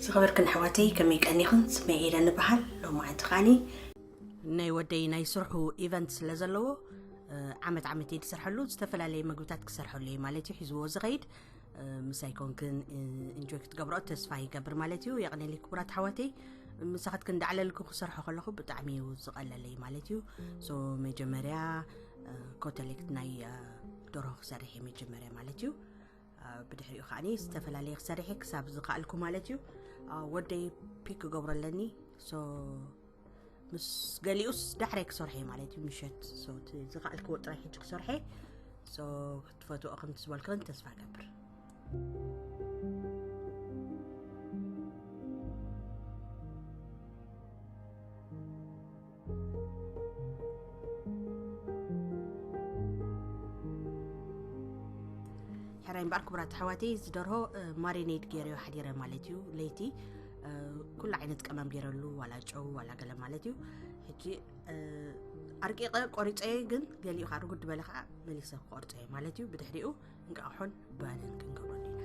ዝኸበርክን ኣሕዋተይ፣ ከመይ ቀኒኽን? ስመይ ኤደን እበሃል። ሎማዓንቲ ከዓኒ ናይ ወደይ ናይ ስርሑ ኢቨንት ስለ ዘለዎ፣ እ፣ ዓመት ዓመት እየ ዝሰርሐሉ። ዝተፈላለየ መግብታት ክሰርሐሉ እየ ማለት እዩ፣ ሒዝዎ ዝኸይድ። እ፣ ምሳይ ኮንክን፣ እ፣ ኢንጆይ ክትገብሮ ተስፋ ይገብር ማለት እዩ። የቕኔለይ ክቡራት ኣሕዋተይ፣ ምሳኻትክን እንዳዕለልኩ ክሰርሖ ከለኹ ብጣዕሚ እዩ ዝቐለለይ ማለት እዩ። ሶ መጀመርያ፣ እ፣ ኮተሌክት ናይ፣ እ፣ ደርሆ ክሰርሕ እየ መጀመርያ ማለት እዩ። እ፣ ብድሕሪኡ ከዓኒ ዝተፈላለየ ክሰርሕ እየ ክሳብ ዝኸኣልኩ ማለት እዩ። እ፣ ወደይ ፒክ ክገብሮ ኣለኒ። ሶ ምስ ገሊኡስ ዳሕራይ ክሰርሐ ማለት እዩ፣ ምሸት። ሶ እቲ ዝኸኣልክዎ ጥራይ ሕጂ ክሰርሐ። ሶ ክትፈትዎ ከም ትዝበልክን ተስፋ ገብር። ሕራይ እምበኣር ክቡራት ኣሕዋተይ፣ እዚ ደርሆ፣ እ፣ ማሪኔድ ገይረዮ ሓዲረ ማለት እዩ። ለይቲ፣ እ፣ ኩሉ ዓይነት ቀመም ገይረሉ፣ ዋላ ጨው ዋላ ገለ ማለት እዩ። ሕጂ፣ እ፣ ኣርቂቐ ቆሪፀዮ፣ ግን ገሊኡ ከዓ ርጉድ በለ ከዓ መሊሰ ክቆርፀዮ ማለት እዩ። ብድሕሪኡ እንቃቑሖን ባንን ክንገብረሉ ኢና።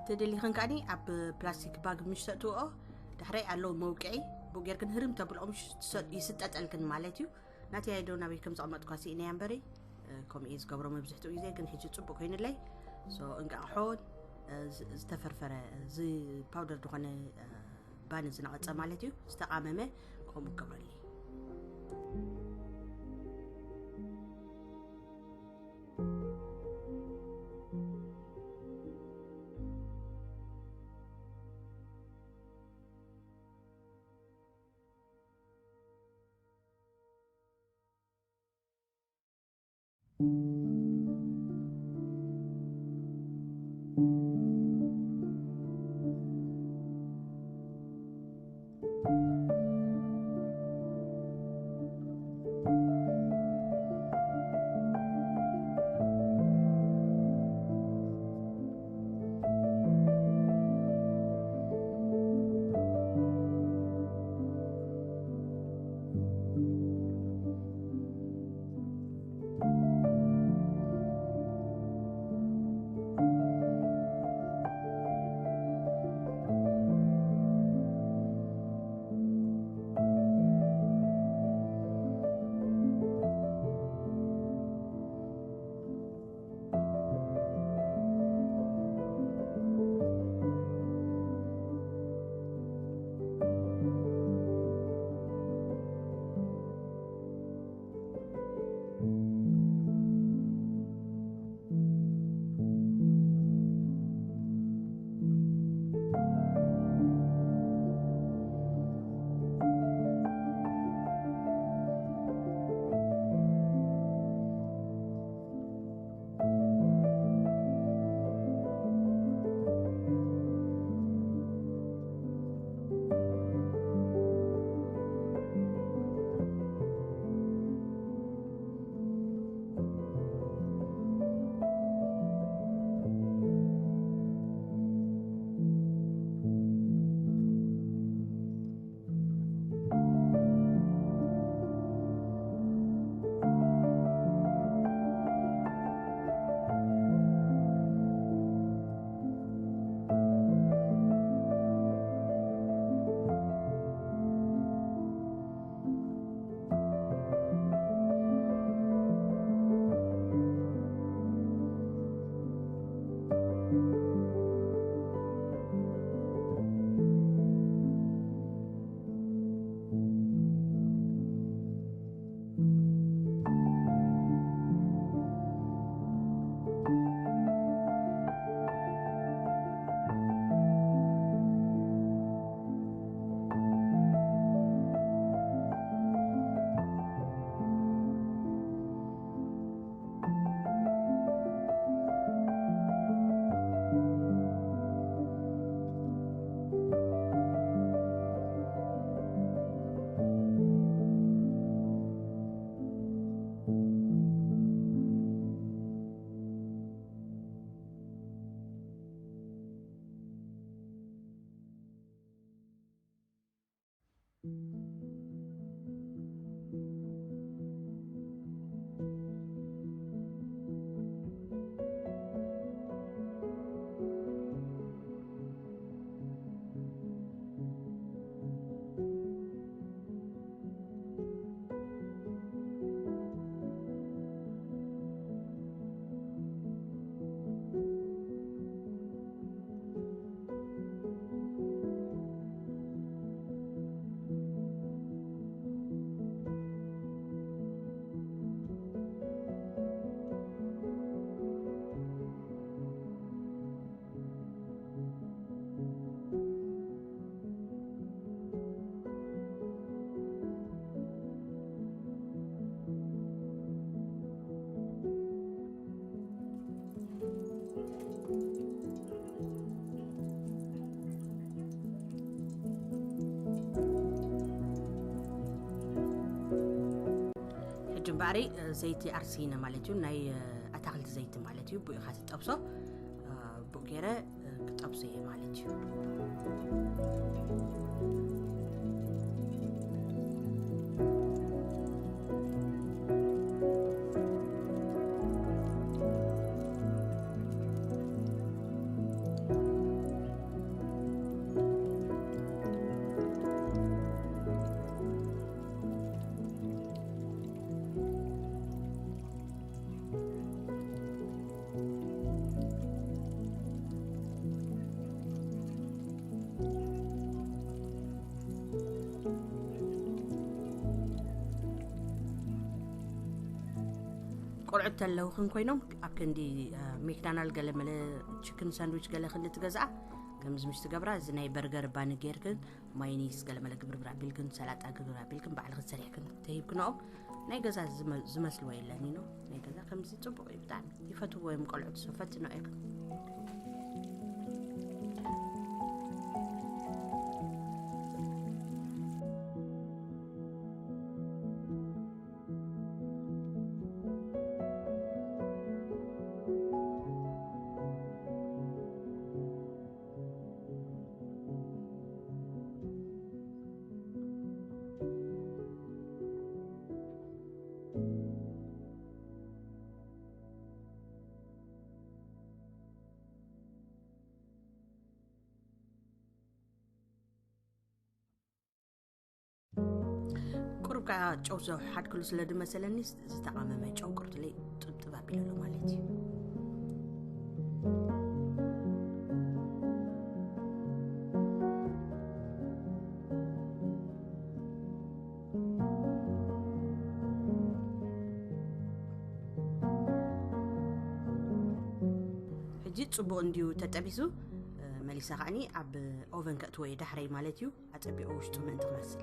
ተደሊኽን ከዓኒ ኣብ ፕላስቲክ ባግ ምሽ ተእትውኦ፣ ዳሕራይ ኣለዉ መውቅዒ፣ ብኡ ጌርክን ህርም ተብልኦም ሽ-፣ ትሰ-፣ ይስጠጠልክን ማለት እዩ። ናተይ ኣይዶ ናበይ ከም ዘቐመጥኳ ስኢነያ እምበሪ፣ እ፣ ከምኡ እየ ዝገብሮ መብዝሕትኡ ግዜ፣ ግን ሕጂ ጽቡቅ ኮይኑለይ። ሶ፣ እንቃቕሖን፣ እ፣ ዝ-፣ ዝተፈርፈረ፣ ዝ-፣ ፓውደር ዝኾነ፣ እ፣ ባኒ ዝነቐጸ ማለት እዩ፣ ዝተቓመመ ከምኡ ክገብረለይ። ኣሪ ዘይቲ ኣርሲነ ማለት እዩ፣ ናይ ኣታክልቲ ዘይቲ ማለት እዩ። ብኡ ኢኻ ትጠብሶ። ብኡ ገይረ ክጠብሶ እየ ማለት እዩ። ቆልዑት ተለውኽን ኮይኖም ኣብ ክንዲ ሜክዳናል ገለ መለ ችክን ሳንድዊች ገለ ክንዲ ትገዝኣ፣ ከምዚ ምሽ ትገብራ፣ እዚ ናይ በርገር ባኒ ጌርክን ማይኒስ ገለ መለ ግብርብር ኣቢልክን ሰላጣ ግብር ኣቢልክን ባዕልኽን ሰሪሕክን ተሂብክንኦም ናይ ገዛ ዝመስልዎ የለን። ኖ ናይ ገዛ ከምዚ ፅቡቅ እዩ ብጣዕሚ። ይፈትዎ እዮም ቆልዑት፣ ሰፈትኖ እዮም። ቁሩብ ከዓ ጨው ዘውሓድክሉ ስለ ዝመሰለኒ ዝተቃመመ ጨው ቁርጥለይ ጥብጥብ ኣቢለሉ ማለት እዩ። ሕጂ ጽቡቕ እንድዩ ተጠቢሱ። መሊሳ ከዓኒ ኣብ ኦቨን ከእትዎ እየ ዳሕረይ ማለት እዩ። ኣጸቢቑ ውሽጡ ምእንቲ ክበስል።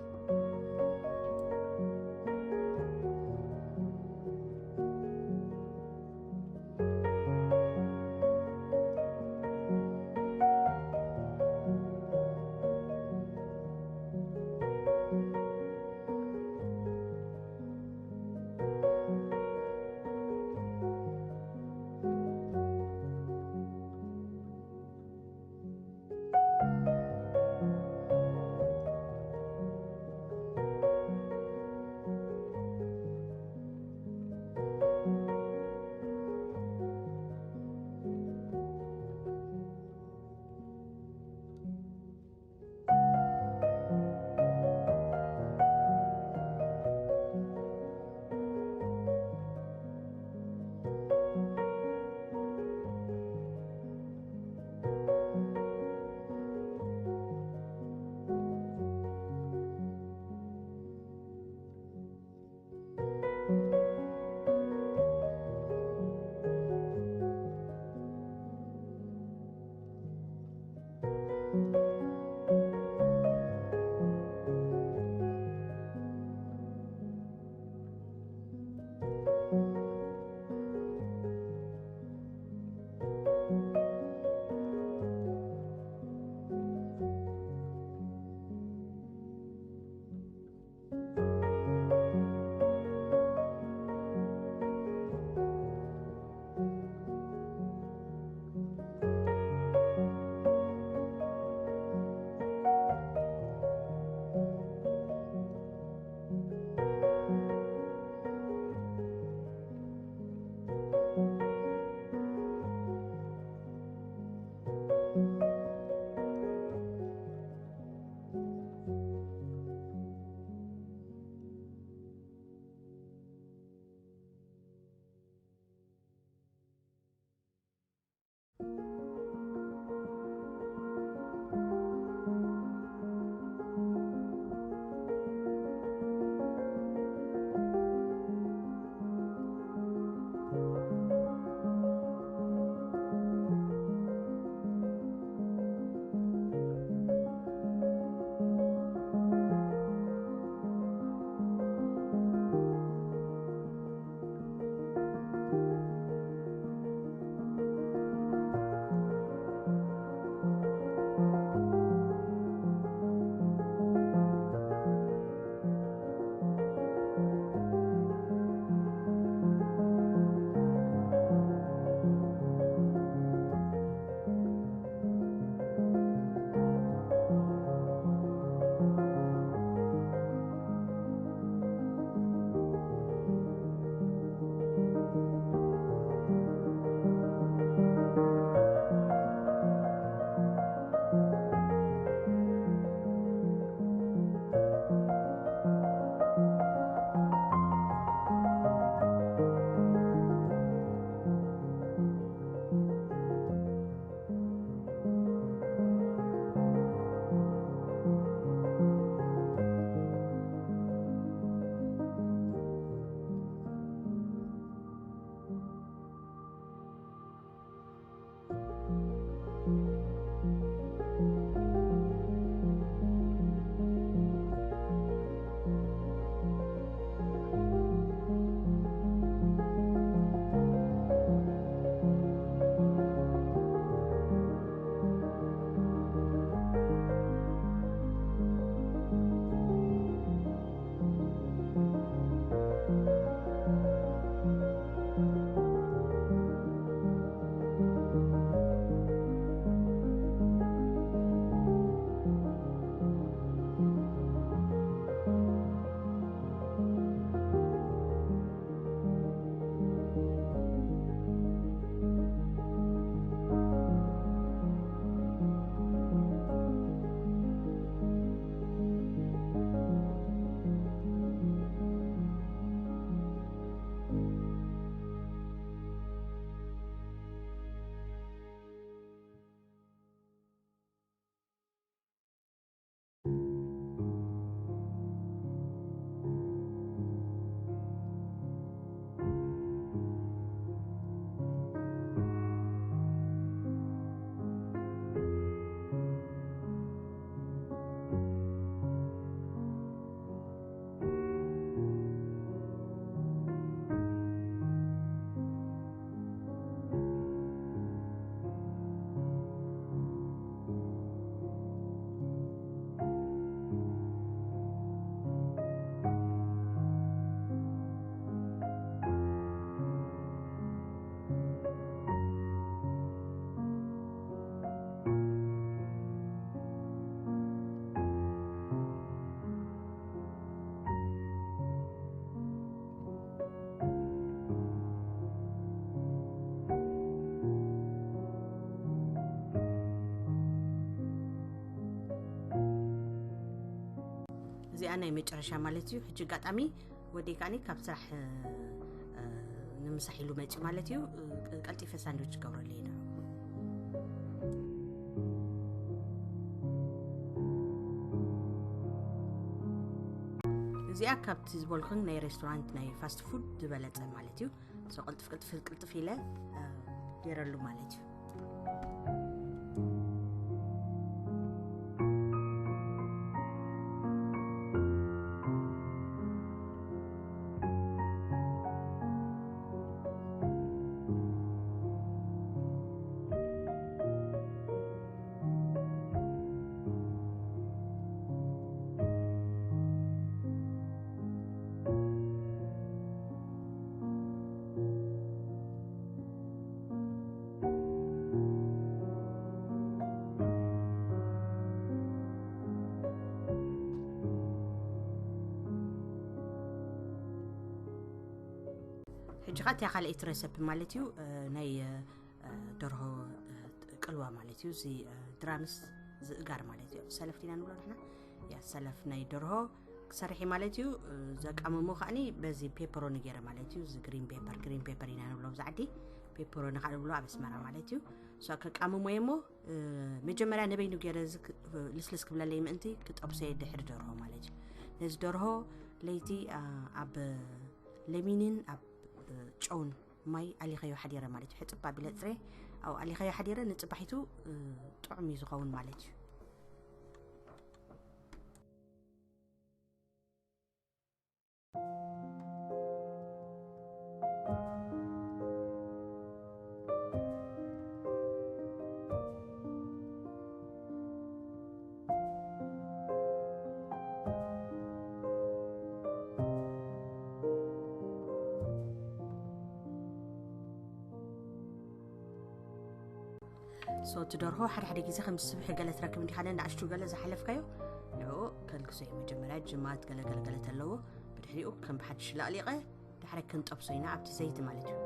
እዚኣ ናይ መጨረሻ ማለት እዩ። ሕጂ ኣጋጣሚ ወደይ ከዓኒ ካብ ስራሕ፣ እ፣ እ፣ ንምሳሕ ኢሉ መፂ ማለት እዩ። እ፣ ቀልጢፈ ሳንድዊች ክገብረሉ እየ ንዑ። እዚኣ ካብቲ ዝበልኩን ናይ ሬስቶራንት ናይ ፋስት ፉድ ዝበለጸ ማለት እዩ። ሶ ቅልጥፍ ቅልጥፍ ቅልጥፍ ኢለ፣ እ፣ ገይረሉ ማለት እዩ። ሕጂ ኸዓ እቲኣ ካልኣይቲ ረሰፕ ማለት እዩ፣ እ፣ ናይ፣ እ፣ እ፣ ደርሆ፣ እ፣ ቅልዋ ማለት እዩ። እዚ፣ እ፣ ድራምስ ዝእጋር ማለት እዩ። ሰለፍ ዲና ንብሎ ንሕና? ያ፣ ሰለፍ ናይ ደርሆ ክሰርሒ ማለት እዩ። እ፣ ዘቃምሞ ከዓኒ በዚ ፔፐሮኒ ገይረ ማለት እዩ። እዚ ግሪን ፔፐር፣ ግሪን ፔፐር ኢና ንብሎ ኣብዚ ዓዲ። ፔፐሮኒ ከዓ ንብሎ ኣብ ኣስመራ ማለት እዩ። ሶ ከቃምሞ እየ እሞ፣ እ፣ መጀመርያ ንበይኑ ገይረ እዚ ክ-፣ ልስልስ ክብለለይ ምእንቲ ክጠብሶ እየ ድሕሪ ደርሆ ማለት እዩ። ነዚ ደርሆ ለይቲ፣ እ፣ ኣብ ለሚንን ኣብ፣ እ፣ ጨውን ማይ ኣሊኸዮ ሓዲረ ማለት እዩ። ሕፅብ ኣቢለ ፅሬ ኣብኡ ኣሊኸዮ ሓዲረ ንፅባሒቱ፣ እ፣ ጥዑም እዩ ዝኸውን ማለት እዩ። ሶ እቲ ደርሆ ሓደ ሓደ ግዜ ከም ስብሒ ገለ ትረክብ እንዲኻ፣ ንኣሽቱ ገለ ዝሓለፍካዮ ንዕኡ ከልግሶ እዩ። መጀመርያ ጅማት ገለ ገለ ገለ ተለዎ፣ ብድሕሪኡ ከም ብሓድሽ ላቕሊቐ ዳሕረ ክንጠብሶ ኢና ኣብቲ ዘይቲ ማለት እዩ።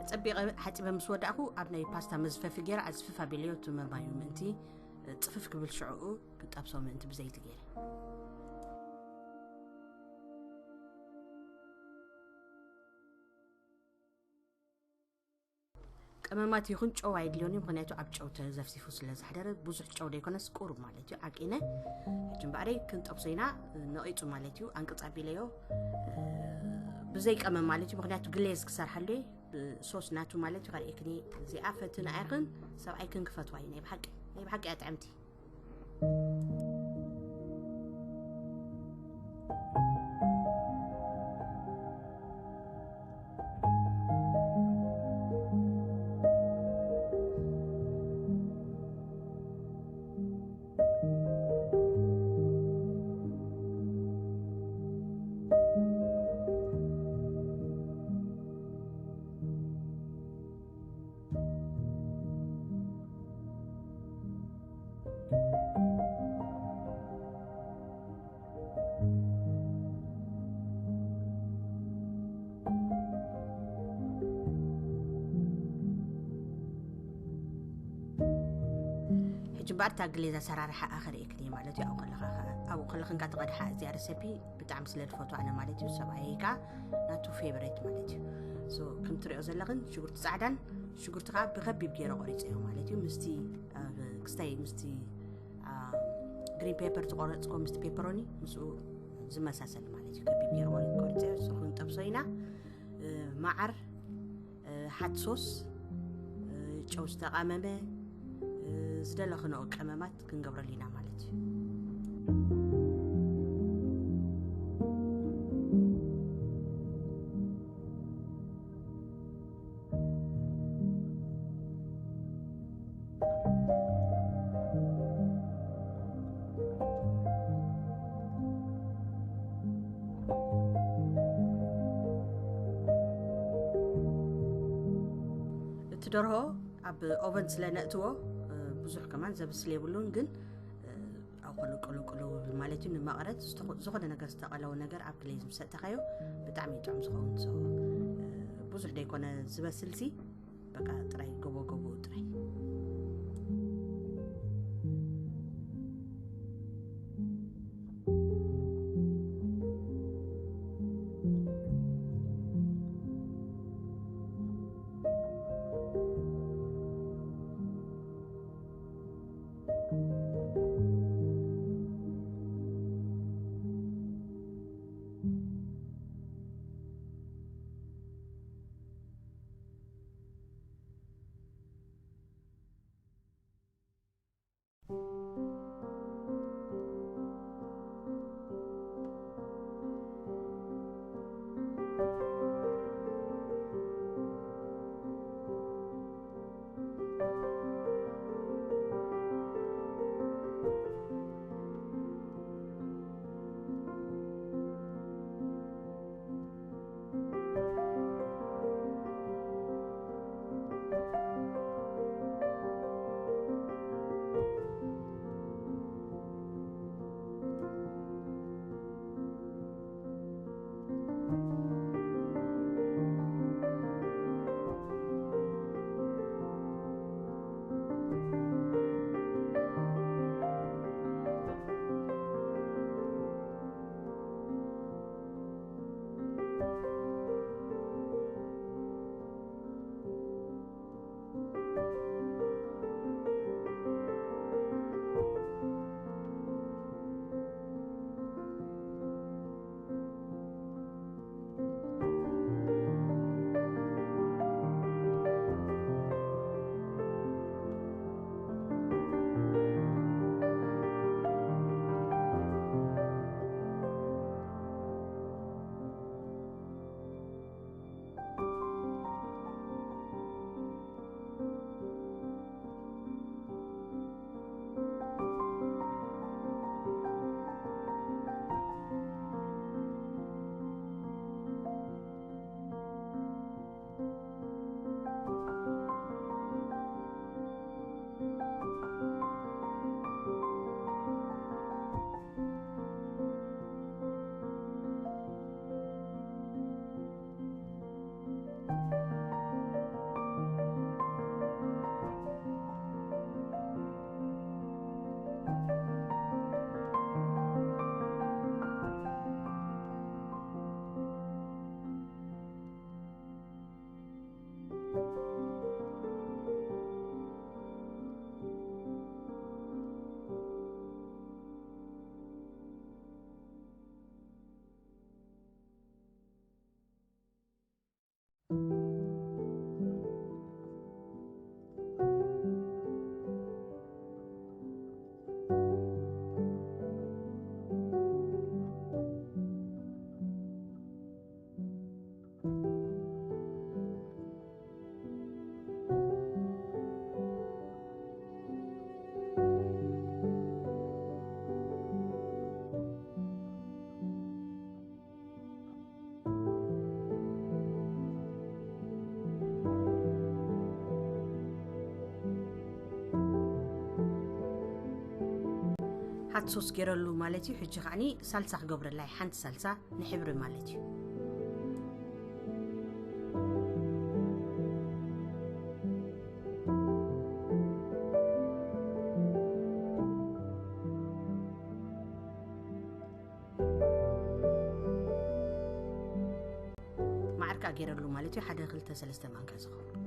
ጸቢቐ ሓጺበ ምስ ወዳእኩ፣ ኣብ ናይ ፓስታ መዝፈፊ ገይረ ኣዝፍፍ ኣቢለዮ፣ እቲ መማዩ ምእንቲ ጽፍፍ ክብል ሽዕኡ ክጠብሶ ምእንቲ ብዘይቲ ገይረ። ቀመማት ይኹን ጨው ኣይድልዮን እዩ፣ ምኽንያቱ ኣብ ጨው ተዘፍዚፉ ስለ ዝሓደረ፣ ብዙሕ ጨው ዘይኮነስ ቁሩብ ማለት እዩ። ዓቂነ ሕጂ እምበኣረይ ክንጠብሶ ኢና። ነቒጹ ማለት እዩ፣ ኣንቅጽ ኣቢለዮ፣ ብዘይ ቀመም ማለት እዩ። ምኽንያቱ ግሌዝ ክሰርሓሉ እየ፣ ሶስ ናቱ ማለት እዩ። ከርእየክኒ፣ እዚኣ ፈትን ኣይኽን ሰብኣይክን ክፈትዋ እዩ። ናይ ብሓቂ፣ ናይ ብሓቂ እያ ጥዕምቲ። ጅባር እታ ግሌዛ ሰራርሓ ኣኸርእየክን እየ ማለት እዩ። ኣብኡ ከለኻ ኣብኡ ከለኽን ካ ተቐድሓ እዚኣ ረሰፒ ብጣዕሚ ስለ ዝፈቱ ኣነ ማለት እዩ። ሰብኣየይ ካ ናቱ ፌቨሬት ማለት እዩ። ሶ ከም ትሪኦ ዘለኽን ሽጉርቲ ጻዕዳን ሽጉርቲ ከዓ ብከቢብ ገይረ ቆሪፀዮ ማለት እዩ። ምስቲ ክስታይ ምስቲ ግሪን ፔፐር ዝቆረፅኮ ምስቲ ፔፐሮኒ ምስኡ ዝመሳሰል ማለት እዩ። ከቢብ ገይረ ቆሪፀዮ። ሶ ክንጠብሶ ኢና። መዓር፣ ሓት ሶስ፣ ጨው ዝተቃመመ፣ ዝደለኽንኦ ቀመማት ክንገብረሉ ኢና ማለት እዩ። እቲ ደርሆ ኣብ ኦቨን ስለ ነእትዎ ብዙሕ ከማን ዘብስል የብሉን፣ ግን ኣብ ከሉ ቅሉ ቅሉ ማለት እዩ። ንመቐረት ዝኾነ ነገር ዝተቐለወ ነገር ኣብ ግሌዝ ምስ ኣእተኻዮ ብጣዕሚ እዩ ጥዑም ዝኸውን። ብዙሕ ደይኮነ ዝበስልሲ በቃ ጥራይ ጎቦ ጎቦ ጥራይ። ሓንቲ ሶስ ገይረሉ ማለት እዩ። ሕጂ ከዓኒ ሳልሳ ክገብረላ እዩ። ሓንቲ ሳልሳ ንሕብሪ ማለት እዩ። ገይረሉ ማለት እዩ። ሓደ ክልተ ሰለስተ ማንካ ዝኸውን።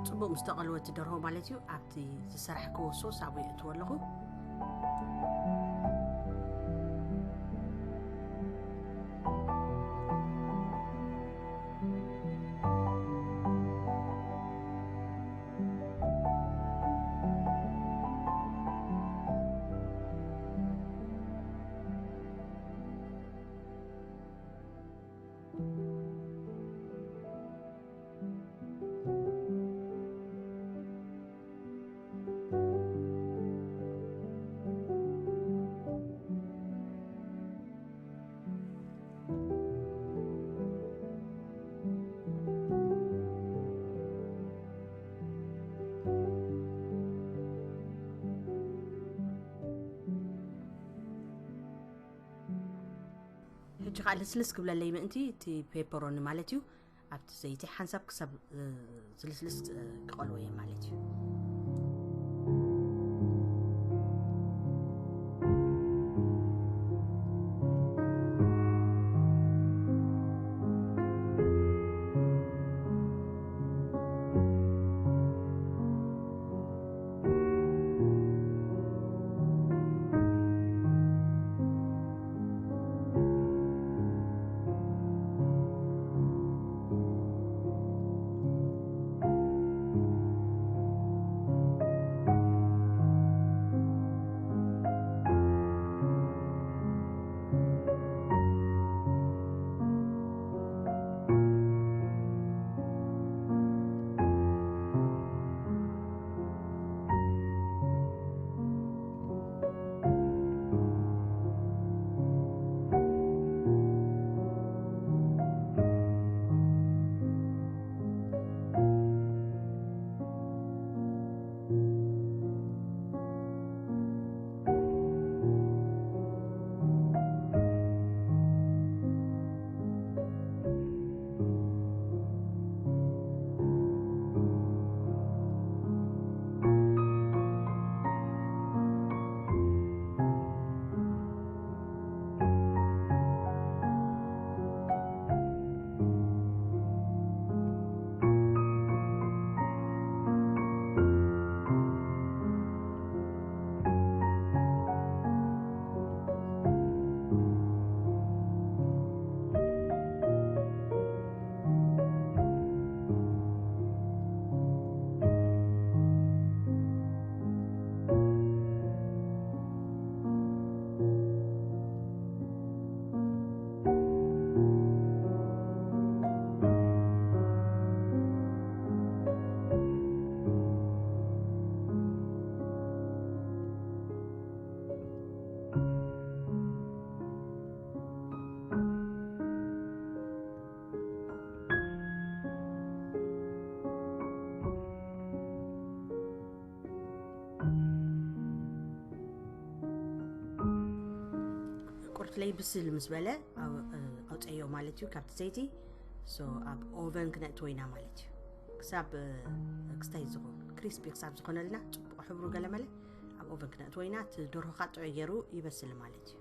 ጽቡቕ ምስ ተቐልወት ደርሆ ማለት እዩ። ኣብቲ ዝሰራሕክዎ ሶስ ኣብኡ የእትዎ ኣለኹ። ሕጂ ከዓ ልስልስ ክብለለይ ምእንቲ እቲ ፔፐሮኒ ማለት እዩ ኣብቲ ዘይቲ ሓንሳብ ክሳብ ዝልስልስ ክቐልዎ እየ ማለት እዩ። ቁርትለይ ብስል ምስ በለ ኣውፀዮ ማለት እዩ ካብቲ ዘይቲ። ኣብ ኦቨን ክነእትዎ ኢና ማለት እዩ። ክሳብ ክስታይ ዝኸውን፣ ክሪስፒ ክሳብ ዝኾነልና፣ ፅቡቕ ሕብሩ ገለመለ ኣብኡ ኦቨን ክነእትዎ ኢና። እቲ ደርሆ ከዓ ጥዑይ ገይሩ ይበስል ማለት እዩ።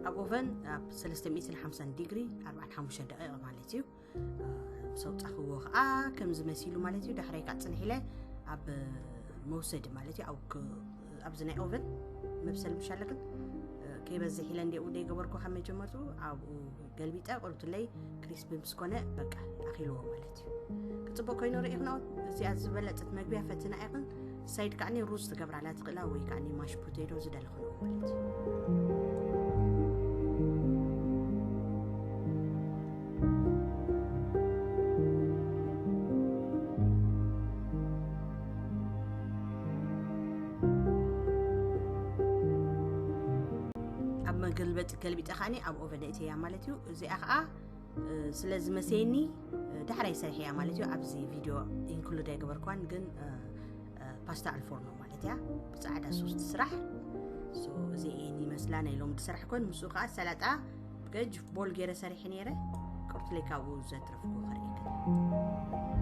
ኣብ ኦቨን ኣብ ሰለስተ ሚእትን ሓምሳን ዲግሪ ኣርባዓን ሓሙሽተን ደቂቕ ማለት እዩ። ምስ ኣውፃእኽዎ ከዓ ከምዚ መሲሉ ማለት እዩ። ዳሕራይ ከዓ ፅንሕ ኢለ ኣብ መውሰዲ ማለት እዩ፣ ኣብ ክ- ኣብዚ ናይ ኦቨን መብሰሊ ምሻለክን ከይበዝሕ ኢለ እንዲኡ ደይገበርኩ ካብ መጀመርቱ ኣብኡ ገልቢጠ ቁርብትለይ ክሪስፒ ምስ ኮነ በቃ ኣኺልዎ ማለት እዩ። ክፅቡቅ ኮይኑ ርኢኽኖ። እዚኣ ዝበለፀት መግቢያ ፈትና ኢኽን። ሳይድ ከዓኒ ሩዝ ትገብራላ ትኽእላ ወይ ከዓኒ ማሽ ፖቴቶ ዝደለኽኖ ማለት እዩ። ኣብ መገልበጢ ገልቢጠ ከዓኒ ኣብ ኦቨን እትያ ማለት እዩ። እዚኣ ከዓ ስለ ዝመሰየኒ ዳሕራይ ሰሪሐያ ማለት እዩ። ኣብዚ ቪድዮ ኢንክሉድ ኣይገበርኳን፣ ግን ፓስታ ኣልፎርኖ ማለት እያ ብፃዕዳ ሶስ ትስራሕ። እዚ እየን ይመስላ ናይ ሎሚ ድስራሕ ኮን። ምስኡ ከዓ ሰላጣ ብገጅፍ ቦል ገይረ ሰሪሐ ነይረ። ቁርትለይ ካብኡ ዘትረፍኩ ከርእየክን።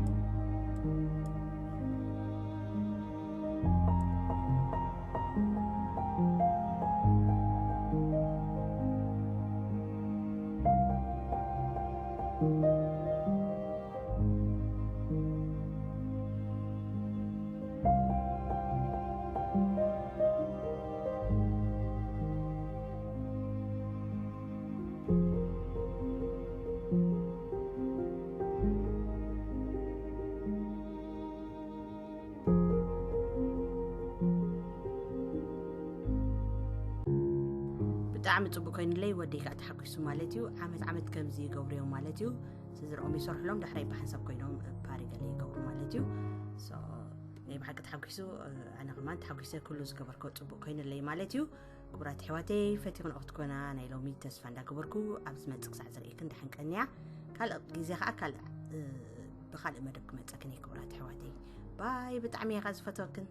ብጣዕሚ ፅቡቅ ኮይኑለይ። ወደይ ከዓ ተሓጒሱ ማለት እዩ። ዓመት ዓመት ከምዚ ይገብሩ እዮም ማለት እዩ። ስድርኦም ይሰርሕሎም፣ ዳሕራይ ብሓንሳብ ኮይኖም ፓሪ ገለ ይገብሩ ማለት እዩ። ናይ ብሓቂ ተሓጒሱ፣ ኣነ ከማን ተሓጒሰ። ኩሉ ዝገበርኮ ፅቡቅ ኮይኑለይ ማለት እዩ። ክቡራት ኣሕዋተይ፣ ፈቲኹን ክትኮና ናይ ሎሚ ተስፋ እንዳገበርኩ፣ ኣብ ዝመፅእ ክሳዕ ዝርእየክን ደሓን ቀንያ። ካልእ ግዜ ከዓ ካልእ ብካልእ መደብ ክመፀክን እየ ክቡራት ኣሕዋተይ። ባይ። ብጣዕሚ እየ ዝፈትወክን።